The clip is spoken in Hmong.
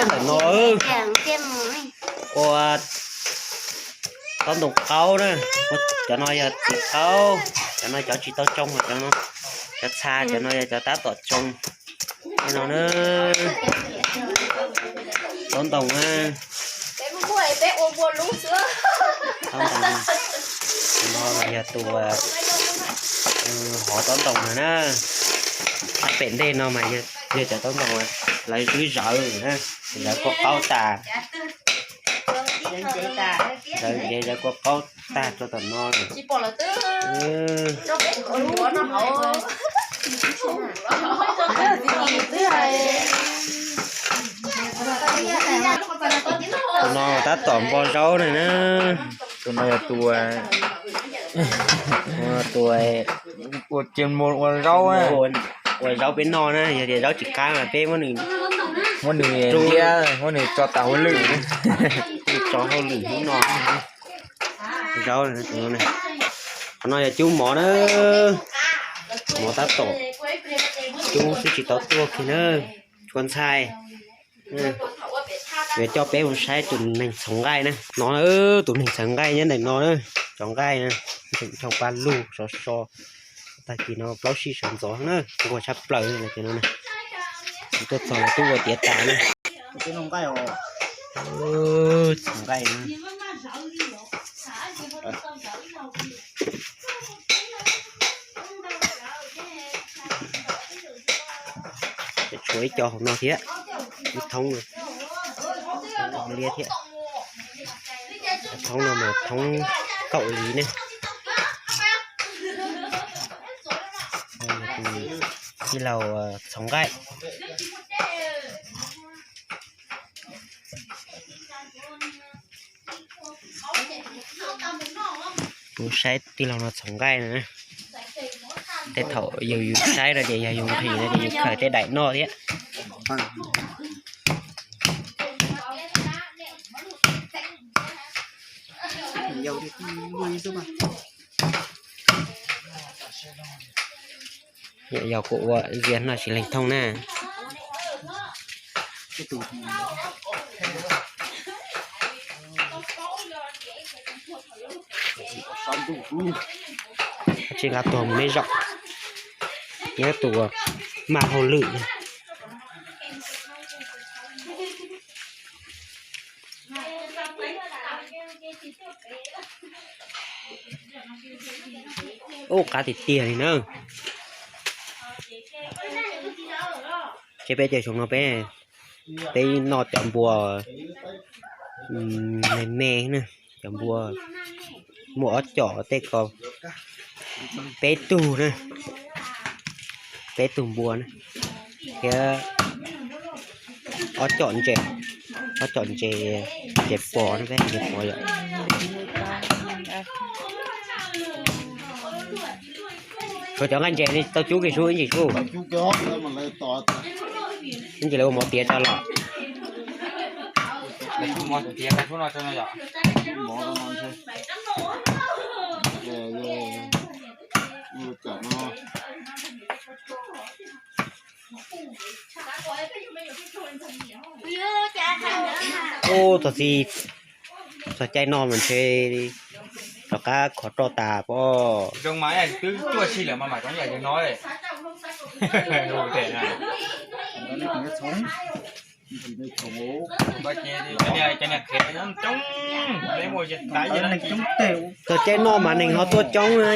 Ntawm no ua taub ntoo qaub na, cov no yog txiv qaub, cov no cov tsis tau tsoo, cov no cov txha, cov no yog cov tab tom tsoo. Tej no na, taub ntoo na, taub ntoo no yog tus hov taub ntoo no na. Sab pem ntej no mas yog cov taub ntoo lawv twb zawv na, zawv kua qaub tas. Zawv ncev zawv kua qaub tag rau tom no. Tus no tab tom npo zaub ne na. Tus no yog tus, tus ua cia mus ua zaub, ua zaub peb noj na, yog tias zaub tsis qab mas peb muab nws, muab nws rub, muab nws tso tas hauj lwm, tso hauj lwm hnub no. Zaub, qhov no yog cub mov na, mov tab tom cub xwb tsis tau tuaj kiag na. Tshua ntxhais, yuav coj peb mus saib tus neeg txhoov nqaij na. No, tus neeg txhoov nqaij nyob ntawm no na, cov nqaij na, ntheem dhau pa lug sov so. Tag kis no plaub sij sawv ntxov na, nquag tshaj plaws li no na. Tuaj txog los twb ua tiav tas na. Txhoov nqaij na. Tshuav ib co hauv no thiab, ib thoob no, liab thiab. Thoob no mas thoob kaum li ne. Tij laug txhoov nqaij. Kuv saib tij laug no txhoov nqaij no. Tej thaum yus, yus saib no ces yog yus nqhis no ces yus khaws tej daim noj thiab. Yog kuv ua ziag no tsis lees thooj na. Tsis nqa tuag mus neb zaum, nyob tus maj hauj lwm. Ub, qab tiag tiag li na. Ces peb cov xyoo no peb, peb noj cov npua me me na, cov npua muaj ob com tej ko, peb tug na, peb tug npua na, thiab ob com ntses, ob com ntses, ntses pos na, peb ntses pos yom. Tshuav cov nqaij ntses tau cub kiag sub ib ntsis sub. Ib ntsis lawv ua mov tiav tso los. Ub, txog txij, txog caij no mas ntshe rov qab khov roj tas pob. Txog caij no mas neeg ho tuaj coob na.